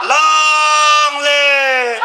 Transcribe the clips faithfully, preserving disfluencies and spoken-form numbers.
Long live!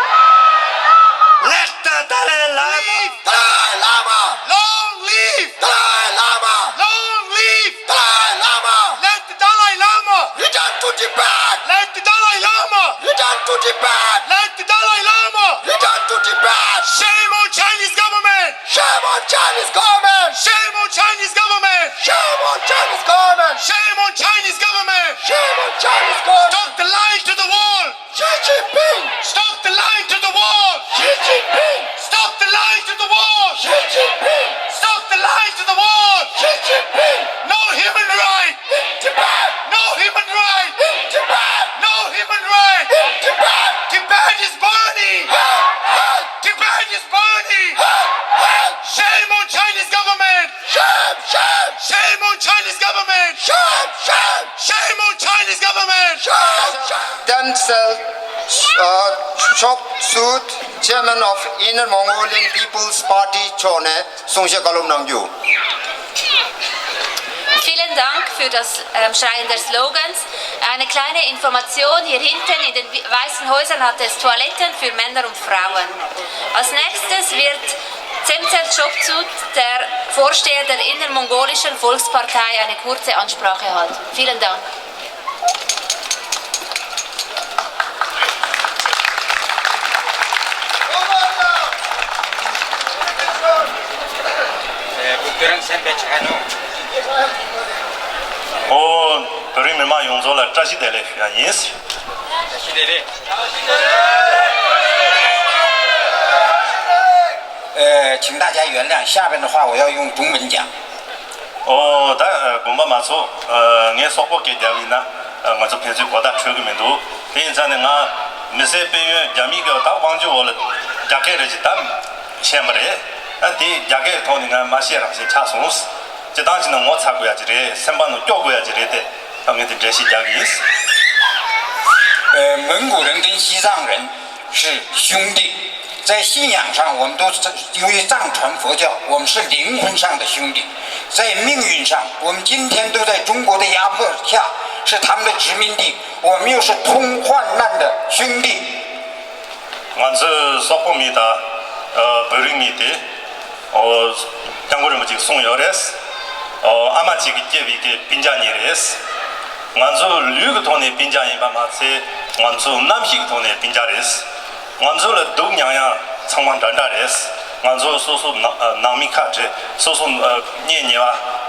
Let the Dalai Lama! Dalai Lama! Long live! Dalai Lama! Long live! Dalai Lama! Let the Dalai Lama! Return to Tibet! Let the Dalai Lama! Return to Tibet! Let the Dalai Lama! Return to Tibet! Shame on Chinese government! Shame on Chinese government! Shame on Chinese government! Shame on Chinese government! Shame on Chinese government! Shame on Chinese government! Stop the lying to the world! Xi Jinping! Stop the lying to the world! Xi Jinping! Stop the lying to the world! Xi Jinping! Stop the lying to the world! Xi Jinping! No human right! In Tibet! No human right! In Tibet! No human right! In Tibet! Tibet is burning! Help! Help! Tibet is burning! Help! Help! Shame on Chinese government! Shame! Shame! Shame on Chinese government! Shame! Shame! Shame on Chinese government! Shame! Shame! Stem cell, uh, chop suit, chairman of Inner Mongolian People's Party མཆོག་ནས་གསུང་བཤད་བཀའ་སློབ་གནང་རྒྱུ། Vielen Dank für das ähm, Schreien der Slogans. Eine kleine Information, hier hinten in den wi- weißen Häusern hat es Toiletten für Männer und Frauen. Als nächstes wird Zemzel Chopsut, der Vorsteher der Innermongolischen Volkspartei, eine kurze Ansprache halten. Vielen Dank. ཨོ། བོད་རིགས་མི་མང་ཡོངས་རྫོགས་ལ་བཀྲ་ཤིས་བདེ་ལེགས་ཞུ་ཡ་ཡིན། བཀྲ་ཤིས་བདེ་ལེགས། 呃，请大家原谅，下边的话我要用中文讲。 ཨོ། ད་དགོངས་པ་མ་ཚོམས། ངས་སོག་པོ་སྐད་རྒྱབ་ཡིན་ན་ང་ཚོ་ཕན་ཚུན་གོ་བརྡ་འཕྲོད་ཀྱི་མི་འདུག་དེ་ཡིན་ཙང་ནས་ང་ མི་སེར་དཔལ་ཡོན་རྒྱ་མིའི་གི་ད་དབང་སྒྱུར་འོག་ལ་རྒྱ་སྐད་རེད་ཅེས་ད་བཤད་པ་རེད། ཨ་དེ་རྒྱ་སྐད་ཐོག་ནས་ང་མ་བཤད་རང་བཤད་ཆགས་སོང་། སྤྱི་བཏང་ཕྱིན་ན་ངོ་ཚ་དགོས་ཡ་ཅིག་རེད། སེམས་པ་ནང་སྐྱོ་དགོས་ཡ་ཅིག་རེད་དེ། ད་ངས་དེ་འགྲེལ་བཤད་རྒྱག་གི་ཡིན། 呃，蒙古人跟西藏人是兄弟，在信仰上我们都是由于藏传佛教，我们是灵魂上的兄弟。在命运上，我们今天都在中国的压迫下，是他们的殖民地，我们又是同患难的兄弟。 ང་ཚོའི་སོག་པོ་མི་དང་བོད་རིགས་མི་དེ་སྐྱབས་མགོན་རིན་པོ་ཆེས་གསུངས་ཡོད་རེད། ཨ་མ་གཅིག་གིས་སྐྱེས་པའི་གི་སྤུན་ཀྱག་གཉིས་རེད། ང་ཚོ་ལུས་ཀྱི་ཐོག་ནས་སྤུན་ཀྱག་ཡིན་པ་མ་ཚད། ང་ཚོ་རྣམ་ཤེས་ཀྱི་ཐོག་ནས་སྤུན་ཀྱག་རེད། ང་ཚོ་ལ་སྡུག་མྱངས་ཡ་ཚང་མ་འདྲ་འདྲ་རེད། ང་ཚོ་སོ་སོ་ནང་ནང་མི་ཁ་བྲལ། སོ་སོ་གཉེན་ཉེ་བ་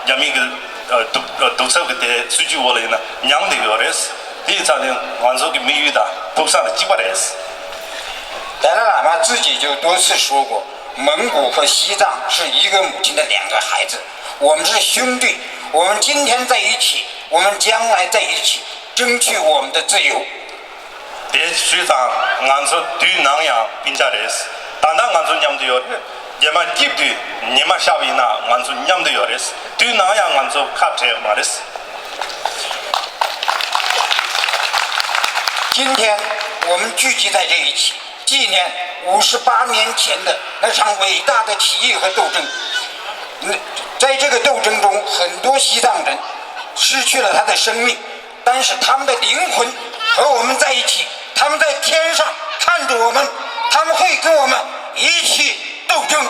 རྒྱ་མི་གི་སྡུག་སྡུག་ཚབ་ཀྱི་དེ་སྲིད་ཇུས་འོག་ལ་ཡིན་ན་མྱངས་བསྡད་ཡོད་རེད། དེ་ཡིན་ཙང་ནས་ང་ཚོ་གི་དམིགས་ཡུལ་དང་ཕུགས་བསམ་དེ་གཅིག་པ་རེད། 达赖喇嘛自己就多次说过，蒙古和西藏是一个母亲的两个孩子，我们是兄弟，我们今天在一起，我们将来在一起，争取我们的自由。 དེ་ཞུས་ཙང་ང་ཚོ་དུས་ནམ་ཡང་སྤུན་ཀྱག་རེད། ད་ལྟ་ང་ཚོ་མཉམ་དུ་ཡོད་རེད། རྗེས་མ་སྐྱིད་དུས་ཉི་མ་ཤར་བ་ཡིན་ན་ང་ཚོ་མཉམ་དུ་ཡོད་རེད། དུས་ནམ་ཡང་ང་ཚོ་ཁ་བྲལ་མ་རེད། 今天我们聚集在这一起，纪念五十八年前的那场伟大的起义和斗争。嗯，在这个斗争中，很多西藏人失去了他的生命，但是他们的灵魂和我们在一起，他们在天上看着我们，他们会跟我们一起斗争。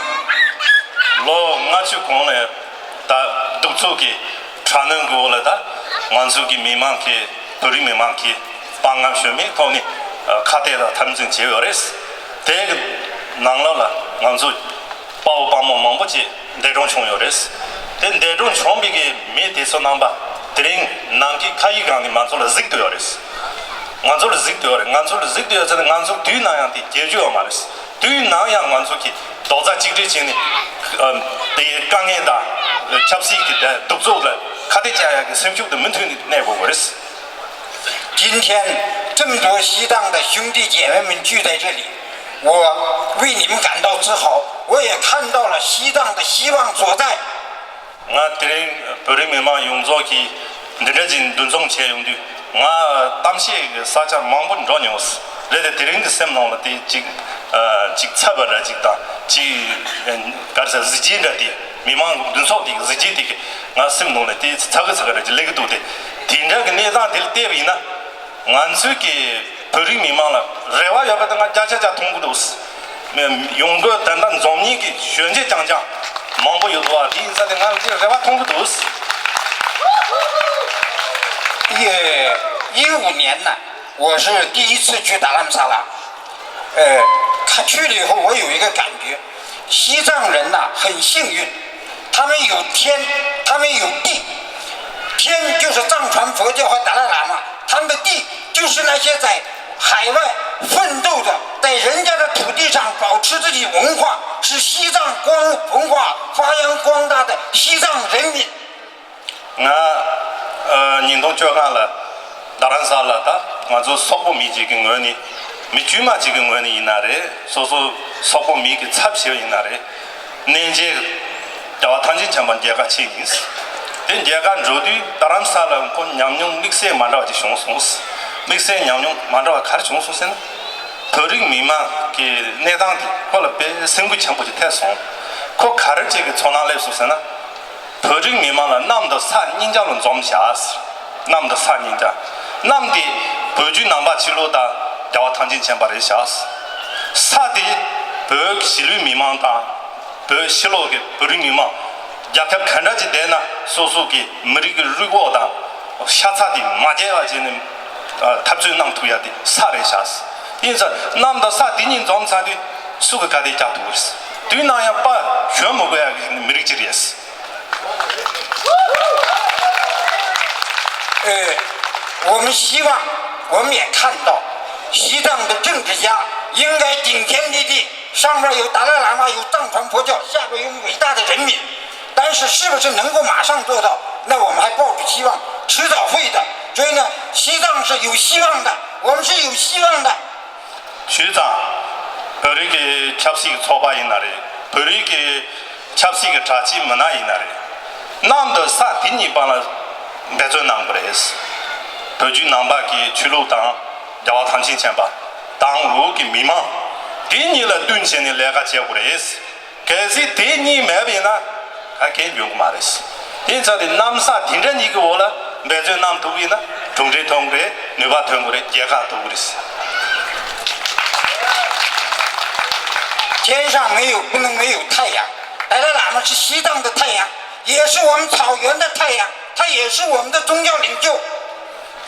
ལོ་ལྔ་བཅུ་གོང་ལ་ད་གདུག་རྩུབ་ཀྱི་དྲག་གནོན་གྱི་འོག་ལ་ད་ང་ཚོ་གི་མི་མང་གི་བོད་རིགས་མི་མང་གི་དཔའ་ངར་ཞུམ་མེད་ཐོག་ནས་ཁ་གཏད་དང་འཐབ་འཛིང་བྱས་ཡོད་རེད། དེ་གི་ནང་ལོགས་ལ་ང་ཚོ་དཔའ་བོ་དཔའ་མོ་མང་པོ་ཅིག་འདས་གྲོངས་བྱུང་ཡོད་རེད། དེ་འདས་གྲོངས་བྱུང་བའི་གི་མི་དེ་ཚོ་རྣམ་པ་དེ་རིང་ནམ་མཁའི་མཁའ་དབྱིངས་སྒང་ནས་ང་ཚོ་ལ་གཟིགས་བསྡད་ཡོད་རེད། ང་ཚོ་ལ་གཟིགས་བསྡད་ཡོད་རེད། ང་ཚོ་ལ་གཟིགས་བསྡད་ཡོད་ཚེ་ང་ཚོ་དུས་ནམ་ཡང་དེ་བརྗེད་རྒྱུ་ཡོད་མ་རེད། དུས་ནམ་ཡང་ང་ཚོ་གིས་རྡོག་རྩ་གཅིག་སྒྲིལ་བྱས་ནས་ཨ་དེའི་དཀའ་ངལ་དང་ཆབ་སྲིད་ཀྱི་དེ་གདུག་རྩུབ་ལ་ཁ་གཏད་བཅག་ཡག་གི་སེམས་ཤུགས་དེ་མུ་མཐུད་ནས་གནས་དགོས་པ་རེད། 今天这么多西藏的兄弟姐妹们聚在这里，我为你们感到自豪，我也看到了西藏的希望所在。 ང་དེ་རིང་བོད་རིགས་མི་མང་ཡོངས་རྫོགས་ཀྱིས་འདི་འདྲ་ཅིག་འདུ་འཛོམས་བྱས་ཡོང་དུས་ང་གཏམ་བཤད་ཀྱི་ས་ཆ་མང་པོ་འགྲོ་མྱོང་། རེད་དེ་དེ་རིང་གི་སེམས་ནང་ལ་དེ་ཅིག་ཨ་ཅིག་འཚབ་པ་འདྲ་ཅིག་དང་ཅིག་ག་རེ་ཟེར་གཟི་བརྗིད་འདྲ་དེ་མི་མང་གི་འདུ་ཚོགས་དེ་གི་གཟི་བརྗིད་དེ་གི་ང་སེམས་ནང་ལ་དེ་ཚ་གི་ཚ་གི་འདྲ་ཅིག་སླེབས་ཀྱི་འདུག་དེ་དེ་འདྲ་གི་གནས་སྟངས་དེ་ལ་བལྟས་པ་ཡིན་ན། ང་ཚོས་ཀྱི་བོད་རིགས་མི་མང་ལ་རེ་བ་ཡོད་པ་དེ་ང་བརྒྱ་ཆ་བརྒྱ་མཐོང་གི་འདུག་ཡོང་སྒོ་དེ་འདྲ་འཛོམས་ནས་ཀྱི་གཞོན་སྐྱེས་རྐྱང་རྐྱང་མང་པོ་ཡོད་འདུག་བ། དེ་ཡིན་ཙང་དེ་ང་ལ་ཅིག་རེ་བ་མཐོང་གི་འདུག 一一五年呢，我是第一次去达兰萨拉，呃，他去了以后，我有一个感觉，西藏人呐很幸运，他们有天，他们有地，天就是藏传佛教和达赖喇嘛，他们的地就是那些在海外奋斗的，在人家的土地上保持自己文化，使西藏光文化发扬光大的西藏人民。 ང་ཨ་ཉིས་སྟོང་བཅོ་ལྔ་ལ་རྡ་རམ་ས་ལ་ད་ང་ཚོ་སོག་པོ་མི་གཅིག་གི་ངོས་ནས་མི་དཀྱུས་མ་གཅིག་གི་ངོས་ནས་ཡིན་ན་རེད། སོ་སོ་སོག་པོ་མི་གི་ཚབ་བྱས་ཡིན་ན་རེད། གནས་མཇལ་རྒྱལ་བ་ཐམས་ཅད་མཁྱེན་པ་མཇལ་ཁ་ཕྱིན་ཡིན། དེ་མཇལ་ཁ་འགྲོ་དུས་རྡ་རམ་ས་ལ་ཁོ་ཉམས་མྱོང་དམིགས་བསལ་མ་འདྲ་བ་ཅིག་བྱུང་སོང་། དམིགས་བསལ་ཉམས་མྱོང་མ་འདྲ་བ་ག་རེ་བྱུང་སོང་ཟེར་ན། བོད་རིགས་མི་མང་གི་གནས་སྟངས་དེ་ཁོ་ལ་དཔེ་སེམས་འགུལ་ཆེན་པོ་ཅིག་ཐེབས་སོང་། ཁོ་ག་རེ་ཅིག་གི་ཚོར་སྣང་སླེབས་སོང་ཟེར་ན། བོད་རིགས་མི་མང་ལ་གནམ་དང་ས་གཉིས་ཆར་ལ་འཛོམས་བཞག་གནམ་དང་ས་གཉིས་ཆར། གནམ་དེ་བོད་བརྒྱུད་ནང་པ་ཆོས་ལུགས་དང་རྒྱལ་བ་ཐམས་ཅད་མཁྱེན་པ་རེད་བཞག་ས་དེ་བོད་གཞིས་ལུས་མི་མང་དང་བོད་ཕྱི་ལོགས་ཀྱི་བོད་རིགས་མི་མང་རྒྱལ་ཁབ་ག་འདྲ་ཅིག་བསྡད་ན་སོ་སོ་གི་མི་རིགས་ཀྱི་རུས་ཁོག་དང་ཤ་ཚ་དེ་མ་བརྗེད་པ་བྱས་ནས་འཐབ་རྩོད་གནང་ཐུབ་ཡ་དེ་ས་རེད་བཞག་ཡིན་ཙང་གནམ་དང་ས་དེ་གཉིས་འཛོམས་ཚར་དུས་སུ་གི་ག་དེ་བཀྱག་ཐུབ་རེད། དུས་ནམ་ཡང་དཔའ་ཞུམ་མི་དགོས་ཡ་གི་མི་རིགས་ཅིག་རེད། 呃，我们希望，我们也看到，西藏的政治家应该顶天立地，上面有达赖喇嘛，有藏传佛教，下面有伟大的人民。但是，是不是能够马上做到？那我们还抱着希望，迟早会的。所以呢，西藏是有希望的，我们是有希望的。ཞུས་ཙང་། བོད་རིགས་ཀྱི་ཆབ་སྲིད་ཀྱི་ཚོགས་པ་ཡིན་ན་རེད། བོད་རིགས་ཀྱི་ཆབ་སྲིད་ཀྱི་དྲག་ཆས་མི་སྣ་ཡིན་ན་རེད། གནམ་དང་ས་དེ་གཉིས་བར་ལ་འབད་བརྩོན་གནང་དགོས་རེད། བོད་བརྒྱུད་ནང་པ་གི་ཆོས་ལུགས་དང་རྒྱལ་བ་ཐམས་ཅད་མཁྱེན་པ་དང་འོག་གི་མི་མང་དེ་གཉིས་ལ་བསྟུན་བྱས་ནས་ལས་ཀ་བྱེད་དགོས་རེད། གལ་སྲིད་དེ་གཉིས་མེད་པ་ཡིན་ན་ད་གལ་འགྱུར་གི་མ་རེད། དེ་ཡིན་ཙང་དེ་གནམ་ས་དེ་འདྲ་གཉིས་ཀྱི་འོག་ལ་འབད་བརྩོན་གནང་ཐུབ་ཡིན་ན་གྲུབ་འབྲས་ཐོན་གི་རེད། ནུས་པ་ཐོན་གི་རེད། རྒྱལ་ཁ་ཐོབ་གི་རེད། 天上没有不能没有太阳，达赖喇嘛是西藏的太阳，也是我们草原的太阳，他也是我们的宗教领袖。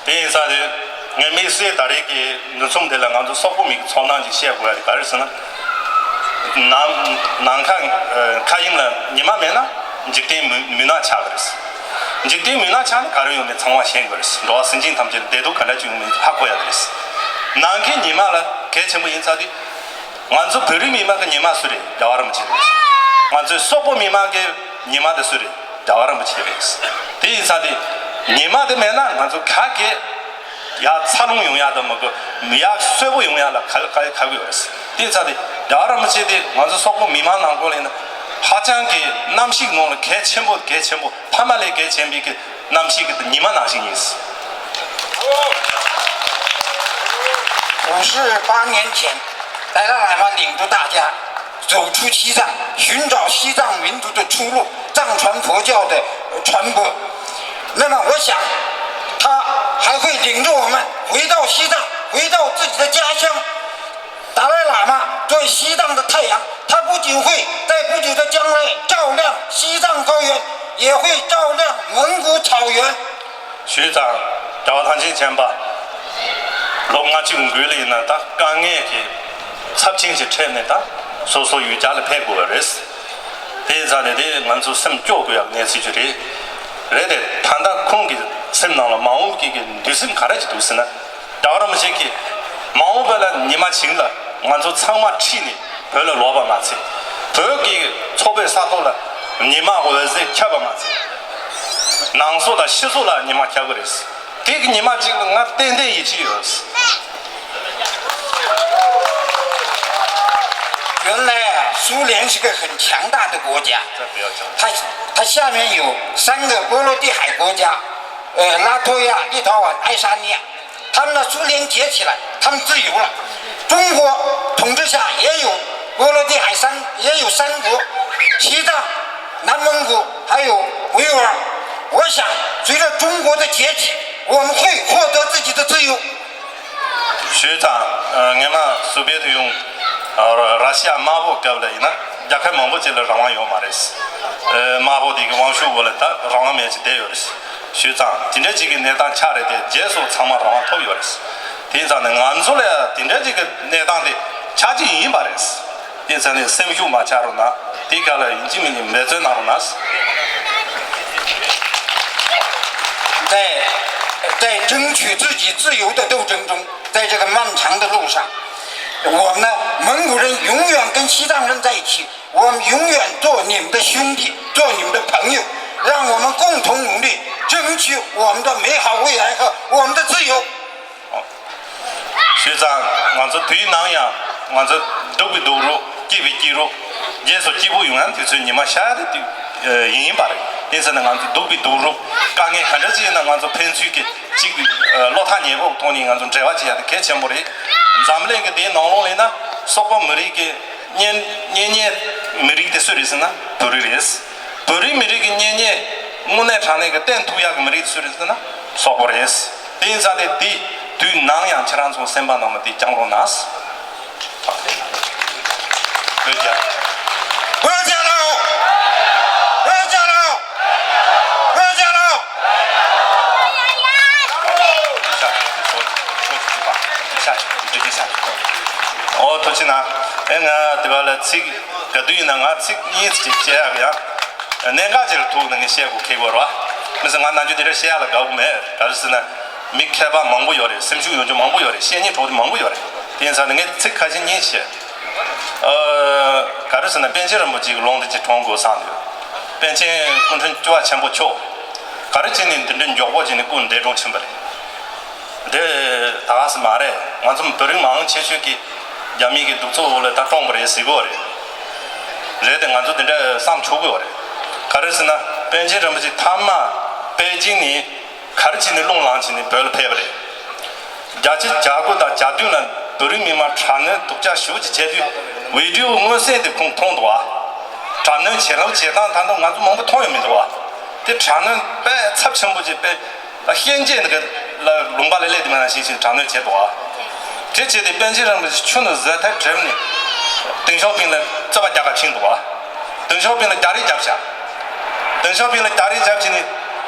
དེ་ཡིན་ཙང་དེ་ངས་དམིགས་བསལ་ད་རེས་ཀྱི་འདུ་འཛོམས་དེ་ལ་ང་ཚོ་སོག་པོ་མི་གི་ཚོར་སྣང་ཅིག་བཤད་དགོས་ཡ་དེ་ག་རེ་ཟེར་ན། ནམ་ནམ་མཁའ་མཁའ་དབྱིངས་ལ་ཉི་མ་མེད་ན་འཇིག་རྟེན་མུན་མུན་ནག་ཆགས་ཀྱི་རེད། འཇིག་རྟེན་མུན་ནག་ཆགས་ན་ག་རེ་ཡོང་མིན་ཚང་མ་ཤེས་དགོས་རེད། འགྲོ་བ་སེམས་ཅན་ཐམས་ཅད་ལ་བདེ་སྡུག་ག་འདྲ་ཅིག་ཡོང་མིན་ཧ་གོ་ཡ་དེ་རེད། ནམ་མཁའི་ཉི་མ་ལ་གལ་ཆེན་པོ་ཡིན་ཙང་དེ། ང་ཚོ་བོད་རིགས་མི་མང་གི་ཉི་མ་སུ་རེད། རྒྱལ་བ་རིན་པོ་ཆེ་རེད། ང་ཚོའི་སོག་པོ་མི་མང་གི་ཉི་མ་དེ་སུ་རེད། རྒྱལ་བ་རིན་པོ་ཆེ་རེད། དེ་ཡིན་ཙང་དེ་ཉི་མ་དེ་མེད་ན་ང་ཚོ་ག་གེ་ཡར་འཚར་ལོངས་ཡོང་ཡག་དང་མ་གོ་ཡར་གསོན་པོ་ཡོང་ཡག་ལ་ག་ག་ག་གི་ཡོད་རེད། དེ་ཡིན་ཙང་དེ་རྒྱལ་བ་རིན་པོ་ཆེ་དེ་ང་ཚོ་སོག་པོ་མི་མང་ནང་ཁུལ་ལ་ཡིན་ན་ཧ་ཅང་གི་རྣམ་ཤེས་ནང་ལ་གལ་ཆེན་པོ་གལ་ཆེན་པོ་ཕ་མ་ལས་གལ་ཆེན་པོའི་གི་རྣམ་ཤེས་ཀྱི་ཉི་མ་ནང་བཞིན་ཡིན། 五十八年前，达赖喇嘛领着大家走出西藏，寻找西藏民族的出路，藏传佛教的传播。那么，我想，他还会领着我们回到西藏，回到自己的家乡。达赖喇嘛作为西藏的太阳，他不仅会在不久的将来照亮西藏高原，也会照亮蒙古草原。 ཞུས་ཙང་རྒྱལ་བ་ཐམས་ཅད་མཁྱེན་པ་ལོ་ལྔ་བཅུ་འགོས་ལས་ན་ད་དཀའ་ངལ་གྱི་ཚབས་ཆེན་གྱི་འཕྲད་ནས་ད་སོ་སོ་ཡུལ་གྱར་ལ་ཕེབས་དགོས་པ་རེད། དེ་ཡིན་ཙང་ནས་དེ་ང་ཚོ་སེམས་སྐྱོ་དགོས་ཡག་གནས་ཚུལ་ཅིག་རེད། རེད་དེ་ད་ལྟ་ཁོང་གི་སེམས་ནང་ལ་མ་འོངས་ཀྱི་གི་འདུན་སེམས་ག་རེ་ཅིག་འདུག་ཟེར་ན། རྒྱལ་བ་རིན་པོ་ཆེ་གིས་མ་འོངས་པ་ལ་ཉི་མ་ཞིག་ལ་ང་ཚོ་ཚང་མ་ཁྲིད་ནས་བོད་ལ་ལོག་པ་མ་ཚད། བོད་ཀྱི་ཚོགས་པའི་ས་ཐོག་ལ་ཉི་མ་འོད་ཟེར་ཁྱབ་པ་མ་ཚད། ནང་སོག་དང་ཕྱི་སོག་ལ་ཉི་མ་ཁྱབ་ཀྱི་རེད། དེ་གི་ཉི་མ་གཅིག་ལ་ང་ཏན་ཏན་ཡིད་ཆེས་ཡོད། 原来啊，苏联是个很强大的国家，它它下面有三个波罗的海国家，呃，拉脱维亚、立陶宛、爱沙尼亚。他们的苏联解体了，他们自由了。中国统治下也有波罗的海三，也有三国，西藏、南蒙古，还有维吾尔。我想，随着中国的解体，我们会获得自己的自由。 ཞུས་ཙང་། ངས་མ་སུ་བེད་དུ་ཡོང་། ར་ཤི་ཡ་དམར་པོ་སྐབས་ལ་ཡིན་ན་རྒྱལ་ཁབ་མང་པོ་ཅིག་ལ་རང་དབང་ཡོད་མ་རེད། དམར་པོ་དེ་གི་དབང་ཤུགས་འོག་ལ་ད་རང་དབང་མེད་ཅིག་བསྡད་ཡོད་རེད། ཞུས་ཙང་དེ་འདྲ་ཅིག་གི་གནས་སྟངས་ཆགས་རེད་དེ་རྗེས་སུ་ཚང་མ་རང་དབང་ཐོབ་ཡོད་རེད། དེ་ཡིན་ཙང་ནས་ང་ཚོ་ལ་ཡང་དེ་འདྲ་ཅིག་གི་གནས་སྟངས་དེ་ཆགས་ཀྱི་ཡིན་པ་རེད། དེ་ཚ་ནས་སེམས་ཤུགས་མ་ཆག་རོགས་གནང་། དེ་ག་ལ་ཡིན་གཅིག་མིན་གཉིས་འབད་བརྩོན་གནང་རོགས་གནང་། 在在争取自己自由的斗争中，在这个漫长的路上，我们呢，蒙古人永远跟西藏人在一起，我们永远做你们的兄弟，做你们的朋友，让我们共同努力，争取我们的美好未来和我们的自由。 ཞུས་ཙང་ང་ཚོ་དུས་ནམ་ཡང་ང་ཚོ་སྡུག་པའི་སྡུག་རོགས་སྐྱིད་པའི་སྐྱིད་རོགས་རྗེས་སུ་སྐྱིད་པོ་ཡོང་ཡང་དུས་ཚོད་ཉི་མ་ཤར་ཡ་དེ་དུས་ཡིན་ཡིན་པ་རེད། དེ་ཚེ་ན་ང་ཚོ་སྡུག་པའི་སྡུག་རོགས་དཀའ་ངལ་ག་འདྲ་ཅིག་ཡིན་ན་ང་ཚོ་ཕན་ཚུན་གྱི་གཅིག་གི་བློ་ཐག་ཉེ་པོ་ཐོག་ནས་ང་ཚོ་འབྲེལ་བ་བྱེད་ཡ་དེ་གལ་ཆེན་པོ་རེད། འཛམ་གླིང་གི་དེའི་ནང་ལོགས་ལ་ཡིན་ན་སོག་པོ་མི་རིགས་ཀྱི་གཉེན་གཉེན་ཉེ་མི་རིགས་དེ་སུ་རེད་ཟེར་ན་བོད་རིགས་རེད། བོད་རིགས་མི་རིགས་ཀྱི་གཉེན་ཉེ་དངོས་གནས་དྲང་གནས་ཀྱི་བརྟེན་ཐུབ་ཡག་གི་མི་རིགས་སུ་རེད་ཟེར་ན་སོག་པོ་རེད། དེ་ཡིན་ཙང་དེ་དེ་དུས་ནམ་ཡང་ཁྱེད་རང་ཚོ་སེམས་པ་ནང་ལ་དེ་བཅངས་རོགས་གནང་། བོད་རྒྱལ། བོད་རྒྱལ་ལོ། བོད་རྒྱལ་ལོ། བོད་རྒྱལ་ལོ། ཨོ་ཐུགས་རྗེ་གནང་། ཨེ་ང་དེ་བ་ལ་ཚིག་ག་དུས་ཡིན་ན་ང་ཚིག་གཉིས་ཅིག་བཤད་ཡག་ཡང་གནད་འགག་ཅིག་ལ་ཐུག་ན་ངས་བཤད་དགོས་ཁེལ་དགོས་རེད་བ། མི་ཚེ་ང་ནམ་རྒྱུན་དེ་འདྲ་བཤད་ཡག་ལ་དགའ་པོ་མེད། ག་རེ་ཟེར་ན་མི་མཁས་པ་མང་པོ་ཡོད་རེད། སེམས་ཤུགས་ཡོད་རྒྱུ་མང་པོ་ཡོད་རེད། བཤད་སྙིང་བྲོ་རྒྱུ་མང་པོ་ཡོད་རེད། དེ་ཡིན་ཙང་ནས་ངས་ཚིག་ཁ་ཤས་གཉིས་བཤད། ཨ། ག་རེ་ཟེར་ན་པཎ་ཆེན་རིན་པོ་ཆེ་གི་ལུང་དེ་ཅིག་དྲངས་དགོས་བསམ་ཡོད། པཎ་ཆེན་སྐུ་ཕྲེང་བཅུ་བ་ཆེན་པོ་མཆོག་ག་རེ་བྱས་ནས་འདི་འདྲའི་མགྱོགས་པོ་བྱས་ནས་སྐུ་འདས་གྲོངས་ཕྱིན་པ་རེད། འདི་ད་ག་ཟེ་མ་རེད། ང་ཚོ་བོད་རིགས་མང་ཆེ་ཤོས་ཀྱིས་ རྒྱ་མི་གི་གདུག་རྩུབ་འོག་ལ་ད་བཀྲོངས་པ་རེད་ཟེར་གི་ཡོད་རེད། རེད་དེ་ང་ཚོ་དེ་འདྲ་བསམ་ཆོག་གི་ཡོད་རེད། ག་རེ་ཟེར་ན་པཎ་ཆེན་རིན་པོ་ཆེ་མཐའ་མ་པེ་ཅིང་ནས་ག་རེ་བྱས་ནས་རླུང་ལངས་བྱས་ནས་བོད་ལ་ཕེབས་པ་རེད། བརྒྱད་ཅུ་གྱ་དགུ་དང་གྱ་བདུན་ལ་བོད་རིགས་མི་མང་དྲག་གནོན་སྡུག་ཅག་ཞེ་པོ་ཅིག་བྱས་དུས་བི་ཌི་ཨོ་མངོན་གསལ་དེ་ཁོང་མཐོང་འདུག་བ། དྲག་གནོན་བྱེད་རོགས་བྱེད་སྟངས་ད་དུང་ང་ཚོ་མང་པོ་མཐོང་ཡོད་མི་འདུག་བ། དེ་དྲག་གནོན་དཔེ་ཚབས་ཆེན་པོ་ཅིག་དཔེ་ད་ཤན་འབྱེད་འདི་ག་ལ་ལུང་པ་ལ་སླེབས་དེ་མ་ནང་བཞིན་ཞིག་དྲག་གནོན་བྱས་འདུག་བ། དེ་བྱས་ཏེ་པཎ་ཆེན་རིན་པོ་ཆེ་ཆུ་ནང་ཟ་ཐལ་བྲེམ་ནས་ཏེང་ཞའོ་ཕིང་ལ་རྩོད་པ་རྒྱག་ག་ཕྱིན་འདུག་བ། ཏེང་ཞའོ་ཕིང་ལ་རྒྱག་རེས་རྒྱབ་བཞག་ཏེང་ཞའོ་ཕིང་ལ་རྒྱག་རེས་རྒྱབ་བྱས་ནས་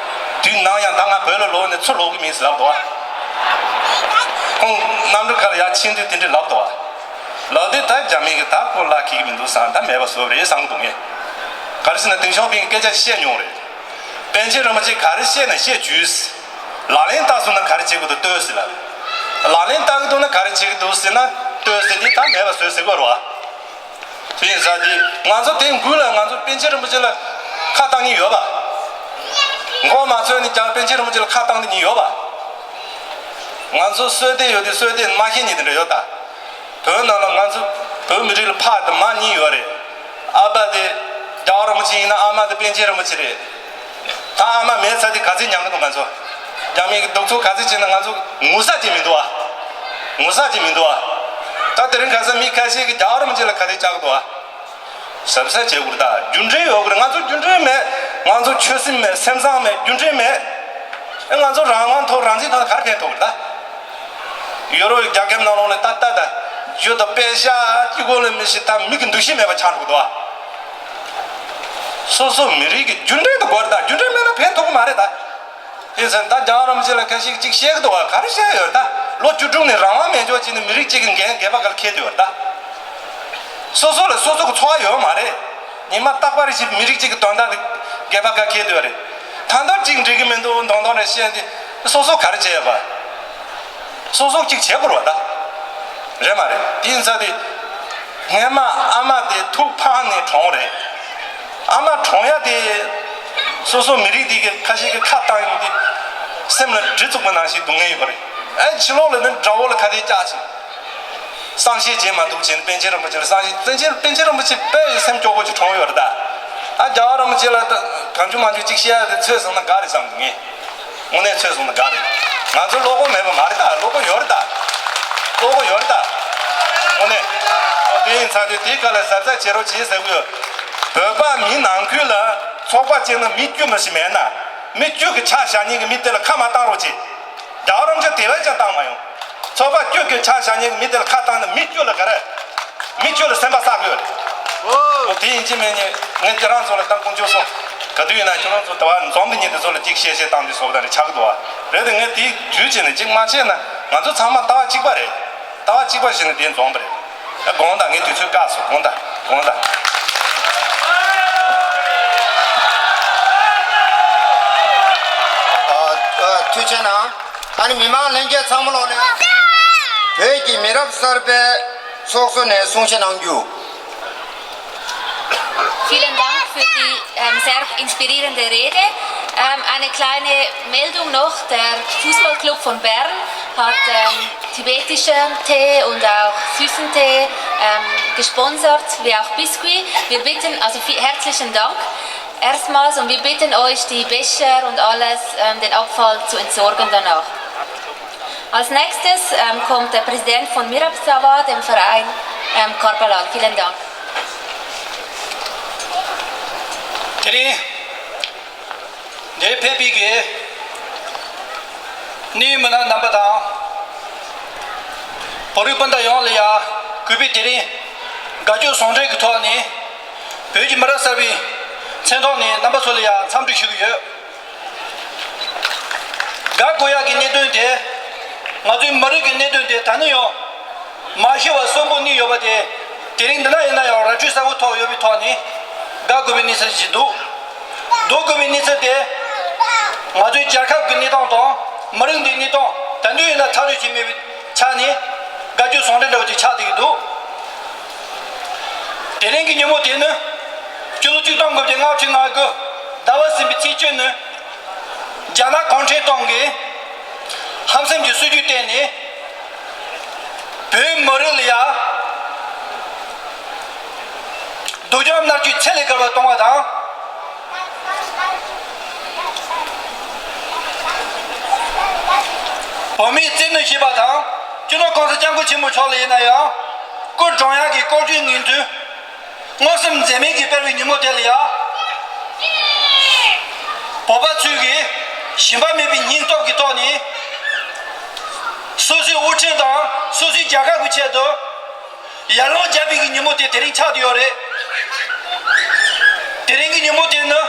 དུས་ནམ་ཡང་ད་ང་བོད་ལ་ལོག་ནས་ཚུར་ལོག་གི་མིན་ཟེར་ལབ་འདུག་བ། ཁོང་གནམ་གྲུ་ཁ་ལ་ཡར་ཕྱིན་དུས་དེ་འདྲས་ལབ་འདུག་བ། ལབ་དུས་ད་རྒྱ་མི་གིས་ད་ཁོ་ལ་ཁེལ་གི་མི་འདུག་བསམ། ད་མེད་པ་བཟོས་པ་རེད་བསམ་གི་འདུག་ངས། ག་རེ་ཟེར་ན་ཏེང་ཞའོ་ཕིང་གིས་སྐད་ཆ་བཤད་མྱོང་རེད། པཎ་ཆེན་རིན་པོ་ཆེས་ག་རེ་བཤད་ན་བཤད་བཅུག་ཟེར། ལག་ལེན་བསྟར་སོང་ན་ག་རེ་བྱེད་དགོས་འདུག་ལྟོས་ཟེར་ལབ། ལག་ལེན་བསྟར་གི་འདུག་ན་ག་རེ་བྱེད་ཀྱི་འདུག་ཟེར་ན་ལྟོས་ཟེར་དེ་ད་མེད་པ་བཟོས་ཟེར་དགོས་རེད་བ། དེ་ཡིན་ཙང་དེ་ང་ཚོ་དེ་དགུན་ལ་ང་ཚོ་པཎ་ཆེན་རིན་པོ་ཆེ་ལ་ཁ་བཏང་མཁན་ཡོད་པ། མགོ་མ་ཚོས་ནས་ཀྱང་པཎ་ཆེན་རིན་པོ་ཆེ་ལ་ཁ་བཏང་མཁན་ཡོད་པ། ང་ཚོ་བསོད་བདེ་ཡོད་དེ་བསོད་བདེ་མ་ཤེས་མཁན་དེ་འདྲ་ཡོད་ད། བོད་ནང་ལ་ང་ཚོ་བོད་མི་རིགས་ལ་ཕ་དང་མ་གཉིས་ཡོད་རེད། ཨ་ཕ་དེ་རྒྱལ་བ་རིན་པོ་ཆེ་ཡིན་ན་ཨ་མ་དེ་པཎ་ཆེན་རིན་པོ་ཆེ་རེད། ད་ཨ་མ་མེད་ཚར་དུས་ག་ཚོད་མྱང་གི་འདུག་ང་ཚོ། རྒྱ་མི་གི་གདུག་རྩུབ་ག་ཚོད་བྱས་ན་ང་ཚོ་ངུ་ས་ཅིག་མི་འདུག་ཨ། ངུ་ས་ཅིག་མི་འདུག་ཨ། ད་དེ་རིང་ཁ་སང་མི་ཁ་ཤས་ཀྱིས་རྒྱལ་བ་རིན་པོ་ཆེ་ལ་ག་ཚོད་བཅག་གི་འདུག་ཨ། གཟབ་གཟབ་བྱེད་དགོས་རེད་ད། རྒྱུ་འབྲས་ཡོད་དགོས་རེད། ང་ཚོ་རྒྱུ་འབྲས་མེད། ང་ཚོ་ཆོད་སེམས་མེད། སེམས་བཟང་མེད། རྒྱུ་འབྲས་མེད། ཨེ་ང་ཚོ་རང་དབང་ཐོག་རང་བཙན་ཐོག་ནས་ག་རེ་ཕན་ཐོགས་རེད་ད། ཡོ་རོབ་རྒྱལ་ཁབ་ནང་ལོགས་ལ་ད་ལྟ་ད་ཇོ་དང་པེ་ཤ་གཅིག་པོ་ལ་མི་ཤེས་ད་མི་གི་འདུ་ཤེས་མེད་པ་ཆགས་འགྲོ་གི་འདུག་ཨ། སོ་སོ་མི་རིགས་ཀྱི་རྒྱུ་འབྲས་དེ་དགོས་རེད་ད། རྒྱུ་འབྲས་མེད་ན་ཕན་ཐོགས་གི་མ་རེད་ད། དེ་ཚོ་ད་རྒྱལ་བ་རིན་པོ་ཆེ་ལ་ཁ་ཤས་ཅིག་བཤད་གི་འདུག་བ། ག་རེ་བཤད་ཡོད་ད། ལོ་བཅུ་དྲུག་ནས་རང་དབང་མེད་ཆོག་ཅིག་ནས་མི་རིགས་གཅིག་གི་འགན་སྒལ་པ་སྒང་འཁྱེར་བསྡད་ཡོད་ད། སོ་སོ་ལ་སོ་སོ་གི་འཚོ་བ་ཡོད་མ་རེད། ཉི་མ་རྟག་པར་ཞིག་མི་རིགས་གཅིག་གི་དོན་དག་གི་སྒལ་པ་སྒང་འཁྱེར་བསྡད་ཡོད་རེད། ད་ལྟ་གཅིག་འགྲིག་གི་མི་འདུག་མདོག་མདོག་རེ་བཤད་དེ་སོ་སོ་ག་རེ་བྱས་ཡོད་པ། སོ་སོ་གཅིག་བྱེད་དགོས་རེད་བ་ད། རེད་མ་རེད། དེ་ཡིན་ཙང་དེ། སྔན་མ་ཨ་མ་དེ་ཐུགས་ཕངས་ནས་གྲོངས་རེད། ཨ་མ་གྲོངས་ཡ་དེ། སོ་སོ་མི་རིགས་དེ་གི་ཁ་ཤས་ཀྱི་ཁ་བཏང་ཡོང་དུས། སེམས་ལ་གྲི་བཙུགས་པ་ནང་བཞིན་སྡུག་བསྔལ་ཡོད་པ་རེད། ཨ་ཕྱི་ལོགས་ལ་ནི་དགྲ་བོ་ལ་ག་དེ་བཅག་ཅིག་བསམ་ཤེས་བྱེད་མ་ཐུབ་ཅིང་པཎ་ཆེན་རིན་པོ་ཆེ་ལ་བསམ་ཤེས། པཎ་ཆེན་པཎ་ཆེན་རིན་པོ་ཆེ་དཔེ་སེམས་སྐྱོ་པོ་ཅིག་གྲོངས་ཡོད་རེད་ད། ཨ་རྒྱལ་བ་རིན་པོ་ཆེ་ལ་ད་གང་བྱུང་མང་བྱུང་ཅིག་བཤད་ཡ་དེ་ཚོད་སོང་ན་དགའ་རེད་བསམ་འདུག་ངས། དངོས་གནས་ཚོད་སོང་ན་དགའ་རེད། ང་ཚོ་བློ་ཁོག་མེད་པ་མ་རེད་ད། བློ་ཁོག་ཡོད་རེད་ད། བློ་ཁོག་ཡོད་རེད་ད། དངོས་གནས། ཨོ་དེ་ཡིན་ཚར་དུས་དེའི་སྐབས་ལ་གཟབ་གཟབ་བྱེད་རོགས་བྱེད་ཟེར་གི་ཡོད། བོད་པ་མི་ནང་ཁུལ་ལ་ཚོགས་པ་གཅིག་ནང་མི་བཅུ་མི་ཞིག་མེད་ན། མི་བཅུ་གི་ཆ་བཞག་མཁན་གྱི་མི་དེ་ལ་ཁ་མ་བཏང་རོགས་བྱེད། རྒྱལ་བ་རིན་པོ་ཆེ་དེ་བས་ཀྱང་བཏང་མ་ཡོང་། ཚོགས་པ་བཅུ་གི་ཆ་བཞག་མཁན་གྱི་མི་དེ་ལ་ཁ་བཏང་ན་མི་བཅུ་ལ་ག་རེ། མི་བཅུ་ལ་སེམས་པ་བསགས་དགོས་རེད། འོ་དེ་ཡིན་གཅིག་མིན་གཉིས་ངས་ཁྱེད་རང་ཚོ་ལ་ད་དཀོན་མཆོག་གསུམ། ག་དུས་ཡིན་ན་ཁྱེད་རང་ཚོ་ད་བར་འཛོམས་འདི་ཉིད་དེ་ཚོ་ལ་གཅིག་བཤད་བཤད་བཏང་དུས་སོགས་དང་རེ་ཆགས་ཀྱི་འདུག་བ། རེད་དེ་ངས་དེའི་དུས་བྱས་ནས་གཅིག་མ་བྱས་ན་ང་ཚོ་ཚང་མ་ལྟ་བ་གཅིག་པ་རེད། ལྟ་བ་གཅིག་པ་བྱས་ནས་དེ་འཛོམས་པ་རེད། ད་དགོངས་དག་ངས་དུས་ཚོད་བཀག་སོང་། དགོངས་དག་དགོངས་དག་ཨ་ཨ་ཐུགས་རྗེ་གནང་། ཨ་ནི་མི་མང་ལྷན་རྒྱས་ཚང་མ་ལོག་ནས་བོད་ཀྱི་མི་རབས་གསར་པའི་ཚོགས་གཙོ་ནས་གསུང་བཤད་གནང་རྒྱུ། Vielen Dank für die ähm, sehr inspirierende Rede. Ähm, eine kleine Meldung noch. Der Fußballclub von Bern hat ähm, tibetischen Tee und auch süßen Tee ähm, gesponsert, wie auch Biscuit. Wir bitten, also viel, herzlichen Dank. Erstmals und wir bitten euch, die Becher und alles, ähm, den Abfall zu entsorgen danach. Als nächstes ähm, kommt der Präsident von Mirabsawa, dem Verein ähm, Karpalal. Vielen Dank. དེ་རིང་འདིར་ཕེབས་པའི་གི་གནས་མི་སྣ་རྣམ་པ་དང་། བོད་རིགས་སྤུན་ཟླ་ཡོངས་ལ་ཡང་གུས་པས་དེ་རིང་དགའ་སྐྱོ་ཟུང་འབྲེལ་གྱི་ཐོག་ནས་བོད་ཀྱི་མི་རབས་གསར་པའི་མཚན་ཐོག་ནས་རྣམ་པ་ཚོ་ལ་ཡང་འཚམས་འདྲི་ཞུ་གི་ཡོད། དགའ་དགོས་ཡག་གི་གནད་དོན་དེ། ང་ཚོའི་མི་རིགས་ཀྱི་གནད་དོན་དེ་ད་ནི་ཡང་མ་ཤི་བར་གསོན་པོ་གནས་ཡོད་པ་དེ། དེ་རིང་འདི་ན་ཡིན་ན་ཡང་ར་སྤྲོད་གསལ་པོ་ཐོག་ཡོད་པའི་ཐོག་ནས་དགའ་དགོས་པའི་གནས་ཚུལ་ཞིག་འདུག་སྡུག་དགོས་པའི་གནས་ཚུལ་དེ། ང་ཚོའི་རྒྱལ་ཁབ་ཀྱི་གནས་སྟངས་དང་མི་རིགས་འདིའི་གནས་སྟངས་ད་དུང་ཡིན་ན་ཐག་གཅོད་བྱས་མེད་པའི་ཆ་ནས་དགའ་སྐྱོ་ཟུང་འབྲེལ་འདྲ་བོ་ཅིག་ཆགས་བསྡད་ཀྱི་འདུག་དེ་རིང་གི་ཉིན་མོ་དེ་ནི་སྤྱི་ལོ་ཆིག་སྟོང་དགུ་བརྒྱ་ལྔ་བཅུ་ང་དགུ་ཟླ་བ་གསུམ་པའི་ཚེས་བཅུ་ནི། རྒྱ་ནག་གུང་ཁྲན་ཏང་གིས་ཧམ་སེམས་ཀྱི་སྲིད་ཇུས་བསྟན་ནས་བོད་མི་རིགས་ལ་ཡ་ སྡུག་སྦྱོང་མནར་གཅོད་ཚད་ལས་བརྒལ་བ་གཏོང་བ་དང་། བོད་མིའི་བཙན་གནོན་བྱེད་པ་དང་། སྤྱི་ནོར་༸གོང་ས་༸སྐྱབས་མགོན་ཆེན་པོ་མཆོག་ལ་ཡིན་ན་ཡང་། སྐུ་བགྲང་ཡག་གི་ལྐོག་ཇུས་ངན་ཐོས། མངོན་སུམ་འཛེམ་མེད་ཀྱིས་སྤེལ་བའི་ཉིན་མོ་དེ་ལ་ཡང་། བོད་པ་ཚོས་ཀྱིས་ཞུམ་པ་མེད་པའི་སྙིང་སྟོབས་ཀྱི་ཐོག་ནས། སོ་སོའི་དབུ་ཁྲིད་དང་སོ་སོའི་རྒྱལ་ཁབ་ཀྱི་ཆེད་དུ། ཡར་ལངས་རྒྱག་པའི་གི་ཉིན་མོ་དེ་དེ་རིང་ཆགས་བསྡད་ཡོད་རེད། དེ་རིང་གི་ཉིན་མོ་དེ་ནི་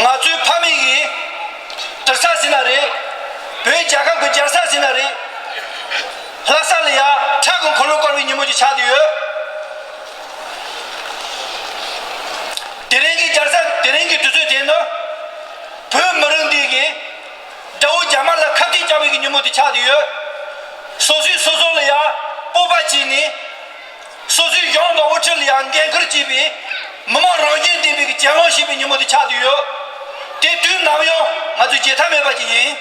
ང་ཚོའི་ཕ་མེས་ཀྱི་དུར་ས་ཟེར་ན་རེད། བོད་རྒྱལ་ཁབ་ཀྱི་རྒྱལ་ས་ཟེར་ན་རེད། ལྷ་ས་ལ་ཡ་ཁྲག་གི་འཁོར་ལོ་བསྐོར་བའི་ཉིན་མོ་ཅིག་ཆགས་བསྡད་ཡོད། དེ་རིང་གི་རྒྱལ་ས་དེ་རིང་གི་དུས་ཚོད་དེ་ནི་བོད་མི་རིགས་འདི་གི་དགྲ་བོ་རྒྱ་དམར་ལ་ཁ་གཏད་བཅག་པའི་གི་ཉིན་མོ་དེ་ཆགས་བསྡད་ཡོད། སོ་སོས་སོ་སོ་ལ་ཡ་སྤོབས་པ་བྱས་ནས། སོ་སོའི་གཞུང་དང་དབུ་ཁྲིད་ལ་ཡང་འགན་ཁུར་བྱེད་པའི་མི་དམངས་རང་བཞིན་ལྡན་པའི་གི་གྱེན་ལངས་བྱེད་པའི་ཉིན་མོ་དེ་ཆགས་བསྡད་ཡོད། དེ་དུས་ནམ་ཡང་ང་ཚོས་བརྗེད་ཐབས་མེད་པ་ཅིག་ཡིན།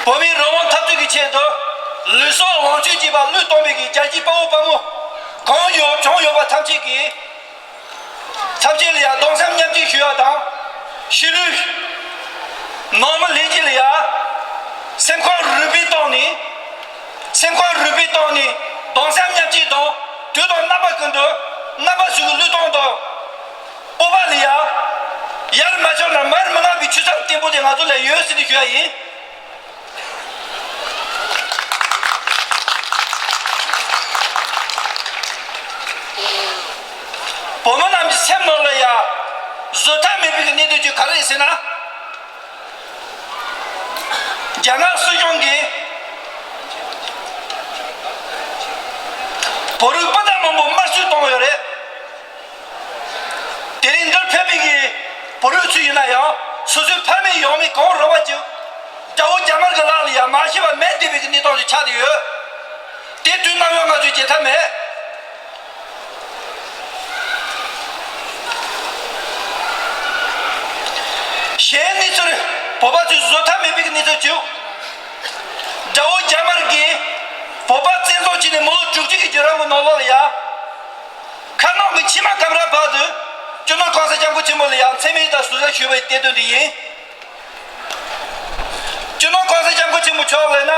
བོད་མིའི་རང་དབང་འཐབ་རྩོད་ཀྱི་ཆེད་དུ་ལུས་སྲོག་ལོངས་སྤྱོད་བཅས་པ་བློས་གཏོང་བའི་གི་རྒྱལ་གཅེས་དཔའ་བོ་དཔའ་མོ་གང་ཡོད་བྱུང་ཡོད་པ་ཐམས་ཅད་ཀྱིས། ཐམས་ཅད་ལ་ཡང་གདུང་སེམས་མཉམ་སྐྱེད་ཞུ་བ་དང་། ཤི་ལུས་ནང་མི་ལྷན་རྒྱས་ལ་ཡང་སེམས་ཁམས་རུས་པའི་སྟེང་ནས། སེམས་ཁམས་རུས་པའི་སྟེང་ནས་གདུང་སེམས་མཉམ་སྐྱེད་དང་། དུས་དང་རྣམ་པ་ཀུན་ཏུ་རྣམ་པ་ཚོའི་བློས་གཏོང་དང་། སྤོབས་པ་ལ་ཡང་ཡར་མ་ཕྱིན་ན་མར་མི་ལངས་པའི་ཆོས་ཚབ་བརྟན་པོ་དེ་ང་ཚོ་ལ་ཡོད་ཟེར་ནས་ཞུ་བ་ཡིན། བོད་མི་རྣམས་ཀྱི་སེམས་ནང་ལ་ཡང་བཟོད་ཐབས་མེད་པའི་གནད་དོན་ཅིག་ག་རེ་རེད་ཟེར་ན། རྒྱ་ནག་སྲིད་གཞུང་གིས་བོད་རིགས་སྤུན་ཟླ་མང་པོ་དམར་གསོད་བཏང་ཡོད་རེད། དེ་རིང་འདིར་ཕེབས་པའི་གི་བོད་རིགས་ཚོ་ཡིན་ན་ཡང་། སོ་སོའི་ཕ་མེས་ཡང་མེས་གང་རུང་བ་ཅིག་དགྲ་བོ་རྒྱ་དམར་གྱི་ལག་ལ་ཡང་མ་ཤི་བར་མེར་སྡོད་པའི་གི་གནས་སྟངས་ཅིག་ཆགས་བསྡད་ཡོད། དེ་དུས་ནམ་ཡང་ང་ཚོས་བརྗེད་ཐབས་མེད། གཞན་གནས་ཚུལ། བོད་པ་ཚོས་བཟོད་ཐབས་མེད་པའི་གི་གནས་ཚུལ་བྱུང་། དགྲ་བོ་རྒྱ་དམར་གྱིས་བོད་པ་བཙན་བཟུང་བྱས་ནས་མི་ལོ་དྲུག་ཅུ་གི་བརྒྱུད་རིམ་གྱི་ནང་ལོགས་ལ་ཡང་། ཁ་ནང་གི་མཆིལ་མ་སྐམ་ར་བར་དུ། སྤྱི་ནོར་གོང་ས་སྐྱབས་མགོན་ཆེན་པོ་ལ་ཡང་མཚན་སྨད་དང་ཟུར་ཟ་ཞུས་པའི་གནད་དོན་འདི་ཡིན། སྤྱི་ནོར་གོང་ས་སྐྱབས་མགོན་ཆེན་པོ་མཆོག་ལ་ན།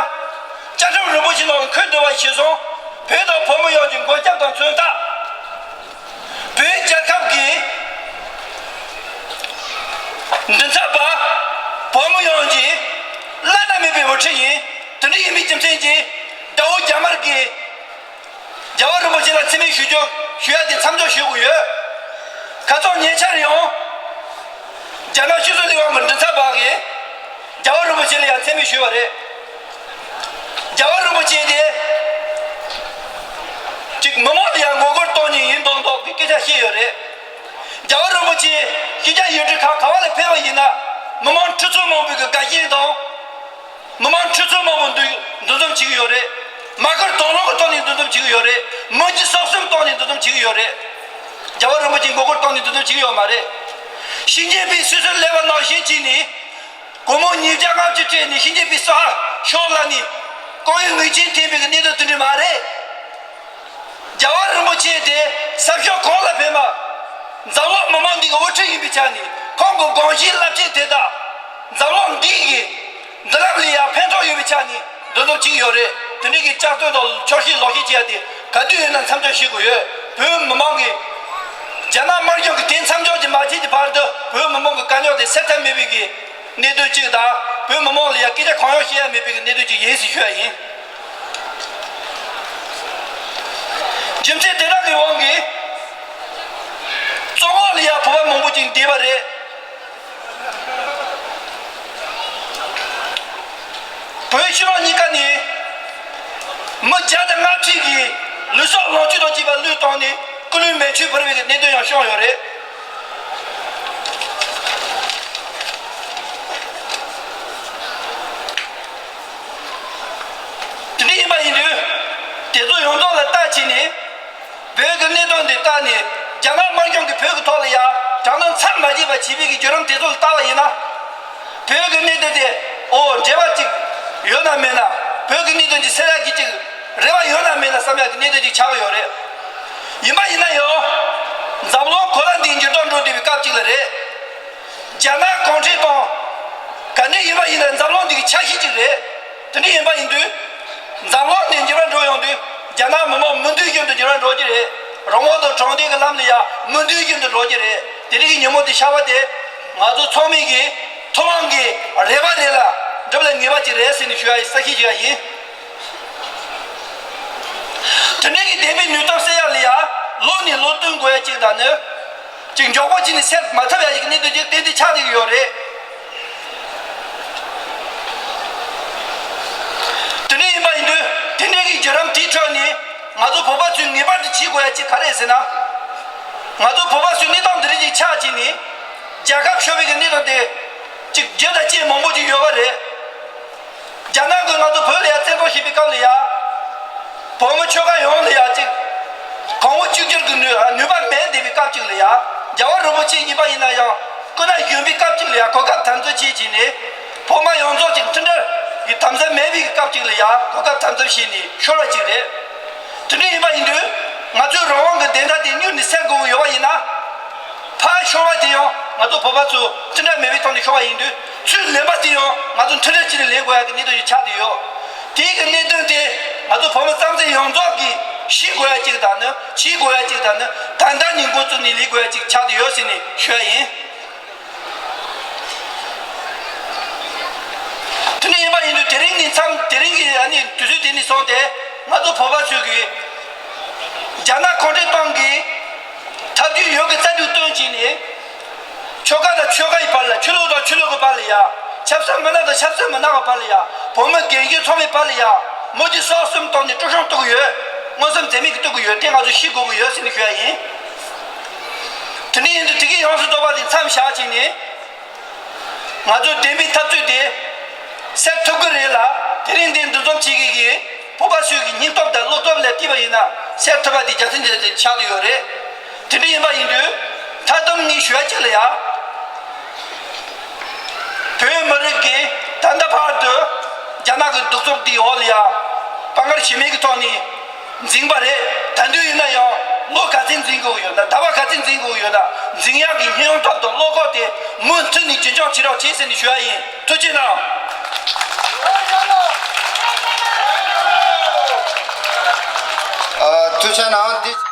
བཅའ་ཁྲིམས་རིན་པོ་ཆེ་ནང་འཁོད་འདུག་པ་གཞིར་བཟུང་། བོད་དང་བོད་མི་ཡོངས་ཀྱི་མགོན་སྐྱབས་དང་མཚོན་རྟགས། བོད་རྒྱལ་ཁབ་ཀྱི་མགྲིན་ཚབ་པ། བོད་མི་ཡོངས་ཀྱི་བླ་ན་མེད་པའི་དབུ་ཁྲིད་ཡིན། དེ་འདྲ་ཡིན་པའི་རྒྱུ་མཚན་གྱིས། དགྲ་བོ་རྒྱ་དམར་གྱིས། རྒྱལ་བ་རིན་པོ་ཆེ་ལ་མཚན་སྨད་ཞུ་རྒྱུ་ཞུ་ཡ་དེ་མཚམས་འཇོག་ཞུ་དགོས་ཡོད། ཁ་སང་ཉེ་ཆར་ཡང་རྒྱ་ནག་སྤྱི་ཚོགས་ལས་ཁུངས་ཀྱི་མགྲིན་ཚབ་པ་གིས་རྒྱལ་བ་རིན་པོ་ཆེ་ལ་ཡང་མཚན་སྨད་ཞུས་པ་རེད། རྒྱལ་བ་རིན་པོ་ཆེ་དེ་ཅིག་མི་མང་ལ་ཡང་ངོ་རྒོལ་གཏོང་མཁན་ཡིན་མདོག་མདོག་གི་སྐད་ཆ་བཤད་ཡོད་རེད། རྒྱལ་བ་རིན་པོ་ཆེ་སྐྱེ་རྒྱ་ཡུལ་གྲུ་ཁག་ག་བ་ལ་ཕེབས་པ་ཡིན་ན། མི་མང་ཁྲི་ཚོ་མང་པོའི་གི་དགའ་ཞེན་དང་། མི་མང་ཁྲི་ཚོ་མང་པོ་འདུ་འདུ་འཛོམས་བྱེད་ཀྱི་ཡོད་རེད། མ་སྐུལ་དོགས་སློང་གི་ཐོག་ནས་འདུ་འཛོམས་བྱེད་ཀྱི་ཡོད་རེད། མི་འཇིགས་སོགས་གསུམ་ཐོག་ནས་འདུ་འཛོམས་བྱེད་ཀྱི་ཡོད་རེད། རྒྱལ་བ་རིན་པོ་ཆེ་མགོ་སྐོར་བཏང་ནས་འདུ་འཛོམས་བྱེད་ཀྱི་ཡོད་མ་རེད། ཕྱི་རྒྱལ་པའི་སུད་སི་ལས་པ་ནང་བཞིན་བྱས་ནས། སྒོར་མོ་ཉིས་བརྒྱ་ལྔ་བཅུ་སྤྲད་ནས་ཕྱི་རྒྱལ་པའི་སོ་ཧ་ཤོག་ལ་ནས་ཀོང་ཡུལ་ངོས་ཆེན་འཐེན་པའི་གནད་དོན་དེ་འདྲ་མ་རེད། རྒྱལ་བ་རིན་པོ་ཆེ་དེ་ས་ཕྱོགས་གང་ལ་ཕེབས་མ། འཛམ་གླིང་མི་མང་འདི་གི་དབུ་ཁྲིད་ཡིན་པའི་ཆ་ནས། ཁོང་གི་དགོངས་གཞིའི་རླབས་ཆེན་དེ་དག་འཛམ་གླིང་འདི་གི་མདུན་ལམ་ལ་ཡང་ཕན་ཐོགས་ཡོད་པའི་ཆ་ནས་འདུ་འཛོམས་བྱེད་ཀྱི་ཡོད་རེད། དེ་འདྲ་གི་བསྐྱར་ཟློས་དང་ཆོག་ཤེས་ལོག་ཤེས་བྱས་ཏེ་ག་དུས་ཡིན་ན་མཚམས་འཇོག་བྱེད་དགོས་ཡོད། བོད་མི་མང་གིས་རྒྱ་ནག་དམར་གཞུང་གིས་དེ་མཚམས་འཇོག་ཅིག་མ་བྱས་ཀྱི་བར་དུ་བོད་མི་མང་གི་དཀའ་རྙོག་དེ་སེལ་ཐབས་མེད་པའི་གི་གནད་དོན་གཅིག་དང་། བོད་མི་མང་ལ་ཡང་སྐད་ཆ་གང་ཡང་བཤད་ཡ་མེད་པའི་གནད་དོན་གཅིག་ཡིན་ཟེར་ཞུ་ཡ་ཡིན། རྒྱུ་མཚན་དེ་དག་གི་དབང་གིས་བཙོན་འོག་ལ་ཡང་བོད་པ་མང་པོ་ཅིག་བསྡད་པ་རེད། བོད་ཕྱི་ནང་གཉིས་ཀ་ནས་མི་བརྒྱ་དང་ལྔ་བཅུ་གིས་ལུས་སྲོག་ལོངས་སྤྱོད་དང་བཅས་པ་བློས་བཏང་ནས་སྐུ་ལུས་མེ་མཆོད་ཕུལ་བའི་གནད་དོན་ཡང་བྱུང་ཡོད་རེད། དེ་འདྲ་ཡིན་པ་ཡིན་དུས། དེ་ཚོ་ཡོངས་རྫོགས་ལ་བལྟ་བྱས་ནས། བོད་ཀྱི་གནད་དོན་འདི་བལྟ་ནས་རྒྱ་ནག་དམར་གཞུང་གིས་བོད་ཀྱི་ཐོག་ལ་ཡ། དྲག་གནོན་ཚད་མ་བརྗེད་པ་བྱས་པའི་གི་བརྒྱུད་རིམ་དེ་ཚོ་ལ་བལྟ་བ་ཡིན་ན། བོད་ཀྱི་གནད་དོན་དེ་ཨོ་འབྲེལ་བ་ཅིག་ཡོད་ན་མེད་ན། བོད་ཀྱི་གནད་དོན་གྱི་སེལ་ཡག་གི་ཅིག་རེ་བ་ཡོད་ན་མེད་ན་བསམ་ཡག་གི་གནད་དོན་ཅིག་ཆགས་ཀྱི་ཡོད་རེད། ཡིན་པ་ཡིན་ན་ཡང་འཛམ་གླིང་གོ་ལ་འདིའི་འགྱུར་ལྡོག་འགྲོ་བསྡད་པའི་སྐབས་ཅིག་ལ་རེད། རྒྱ་ནག་གུང་ཁྲན་ཏང་ག་འདྲ་ཡིན་པ་ཡིན་ན་འཛམ་གླིང་འདི་གི་ཆ་ཤས་ཅིག་རེད། དེ་འདྲ་ཡིན་པ་ཡིན་དུས། འཛམ་གླིང་འདི་འགྱུར་བ་འགྲོ་ཡོང་དུས། རྒྱ་ནག་མི་དམངས་མི་འདོད་བཞིན་དུ་འགྱུར་བ་འགྲོ་གི་རེད། རང་དབང་དང་དྲང་བདེན་གྱི་ལམ་ལ་ཡ་མི་འདོད་བཞིན་དུ་འགྲོ་གི་རེད། དེ་འདྲ་གི་ཉིན་མོ་འདི་ཤར་བ་དེ། ང་ཚོ་ཚང་མས་ཀྱི་ཐུབ་དབང་གི་རེ་བ་རེ་ལ་འགྲུབ་ལ་ངེས་པ་ཅིག་རེད་ཟེར་ནས་ཞུ་ཡ་ཡིན། ས་ཞིག་ཞུ་ཡ་ཡིན། དེ་འདྲ་གི་བདེན་པའི་ནུས་སྟོབས་སེལ་ཡ་ལ་ཡ་ལོ་ནས་ལོ་བསྟུན་དགོས་ཡ་ཅིག་དང་ནི། ཅིག་མགྱོགས་པོ་ཅིག་ནས་སེལ་མ་ཐུབ་ཡ་ཞིག་གནད་དོན་ཅིག་ཏན་ཏན་ཆགས་བསྡད་ཀྱི་ཡོད་རེད། དེ་འདྲ་ཡིན་པ་ཡིན་དུས་དེ་འདྲ་གི་བརྒྱུད་རིམ་དེའི་ཁྲོད་ནས་ང་ཚོ་བོད་པ་ཚོས་ངེས་པར་དུ་བྱེད་དགོས་ཡ་ཅིག་ག་རེ་ཟེར་ན། ང་ཚོ་བོད་པ་ཚོའི་གནས་སྟངས་འདི་རིགས་ཅིག་ཆགས་ཅིག་ནས་རྒྱལ་ཁབ་ཤོར་བའི་གི་གནད་དོན་དེ་ཅིག་བརྒྱུད་ད་ཅིག་མང་པོ་ཅིག་ཡོད་པ་རེད། རྒྱ་ནག་གིས་ང་ཚོ་བོད་ལ་ཡ་བཙན་འཕྲོག་བྱེད་པའི་སྐབས་ལ་ཡ། བོད་མི་ཆོལ་ཁ་ཡོངས་ལ་ཡ་གཅིག་གོང་བུ་གཅིག་གྱུར་གྱི་ནུས་ནུས་པ་མེད་བསྡད་པའི་སྐབས་ཅིག་ལ་ཡ། རྒྱལ་བ་རིན་པོ་ཆེ་གཉིས་པ་ཡིན་ན་ཡང་སྐུ་ན་གཞོན་པའི་སྐབས་ཅིག་ལ་ཡ་གོ་སྐབས་དམ་འཛིན་བྱེད་བྱས་ནས། བོད་མི་ཡོངས་རྫོགས་ཅིག་མཐུན་སྒྲིལ་གྱི་དམ་འཛིན་མེད་པའི་སྐབས་ཅིག་ལ་ཡ་གོ་སྐབས་དམ་འཛིན་བྱས་ནས་ཤོར་བ་ཅིག་རེད། དེ་འདྲ་ཡིན་པ་ཡིན་དུས། ང་ཚོའི་རང་དབང་གི་བདེན་མཐའ་དེ་མྱུར་ནས་སེལ་དགོས་ཀྱི་ཡོད་པ་ཡིན་ན། ཕར་ཤོར་བ་དེ་ཡང་ང་ཚོ་བོད་པ་ཚོ་མཐུན་སྒྲིལ་མེད་པའི་ཐོག་ནས་ཤོར་བ་ཡིན་དུས། ཚུར་ལེན་པ་དེ་ཡང་ང་ཚོ་མཐུན་སྒྲིལ་གྱིས་ལེན་དགོས་ཡ་གི་གནད་དོན་ཞིག་ཆགས་བསྡད་ཡོད། དེའི་གི་གནད་དོན་དེ་ང་ཚོ་བོད་མི་རྩ་འཛིན་ཡོངས་རྫོགས་ཀྱིས་ཤེས་དགོས་ཡ་གཅིག་དང་ནི། བྱེད་དགོས་ཡ་གཅིག་དང་ནི། ད་ལྟ་ནས་འགོ་བཙུགས་ནས་ལས་དགོས་ཡ་གཅིག་ཆགས་བསྡད་ཡོད་ཟེར་ནས་ཞུ་ཡ་ཡིན། དེ་འདྲ་ཡིན་པ་ཡིན་དུས་དེ་རིང་ནས་མཚམས། དེ་རིང་གི་ཨ་ནི་དུས་ཚོད་དེ་ནས་བཟུང་སྟེ་ང་ཚོ་བོད་པ་ཚོས་ཀྱིས་རྒྱ་ནག་གུང་ཁྲན་ཏང་གིས་ཐབས་ཇུས་ཡོད་དགུ་རྩལ་སྤྲུགས་བཏོན་བྱས་ནས། ཆོལ་ཁ་དང་ཆོལ་ཁ་ཡི་བར་ལ། ཆོས་ལུགས་དང་ཆོས་ལུགས་ཀྱི་བར་ལ་ཡ། ཆབ་སྲིད་མི་སྣ་དང་ཆབ་སྲིད་མི་སྣ་གི་བར་ལ་ཡ། བོད་མི་རྒན་གཞོན་ཚང་མའི་བར་ལ་ཡ། མུ་མཐུད་གསར་གསུམ་བཏང་ནས་དཀྲུག་ཤིང་གཏོང་གི་ཡོད། མངོན་སུམ་འཛེམ་མེད་ཀྱིས་གཏོང་གི་ཡོད། དེ་ང་ཚོས་ཤེས་དགོས་ཀྱི་ཡོད་ཟེར་ནས་ཞུ་ཡ་ཡིན། དེ་འདྲ་ཡིན་དུས་དེ་གའི་ཡོངས་སུ་རྫོགས་པ་དེ་མཚམས་བཞག་བྱས་ནས། ང་ཚོའི་བདེན་པའི་འཐབ་རྩོད་དེ་སེལ་ཐུབ་ཀྱི་རེད་ལ། དེ་རིང་འདིར་འདུ་འཛོམས་བྱེད་མཁན་གྱི་བོད་པ་ཚོའི་གི་སྙིང་སྟོབས་དང་བློ་སྟོབས་ལ་བལྟས་པ་ཡིན་ན། སེལ་ཐུབ་པ་དེ་རྒྱལ་མཚན་ཆེ་ཆེ་ཆགས་ཀྱི་ཡོད་རེད། དེ་འདྲ་ཡིན་པ་ཡིན་དུས། མཐའ་སྡོམ་ངས་ཞུ་ཡ་གཅིག་ལ་ཡ། བོད་མི་རིགས་ཀྱིས་ད་ལྟ་བར་དུ་རྒྱ་ནག་གི་གདུག་རྩུབ་དེའི་འོག་ལ་ཡ་དཔའ་ངར་ཞུམ་མེད་ཀྱི་ཐོག་ནས་འཛིང་པ་རེད། ད་དུང་ཡིན་ན་ཡང་ལོ་ག་ཚོད་འཛིང་དགོས་ཡོད་ན། ཟླ་བ་ག་ཚོད་འཛིང་དགོས་ཡོད་ན། འཛིང་ཡག་གི་སྙིང་སྟོབས་དང་བློ་ཁོག་དེ་མུ་མཐུད་ནས་རྒྱུན་འཁྱོངས་བྱེད་རོགས་བྱེད་ཟེར་ནས་ཞུ་ཡ་ཡིན། ཐུགས་རྗེ་གནང་། ཨ། ཐུགས་རྗེ་གནང་། འདི།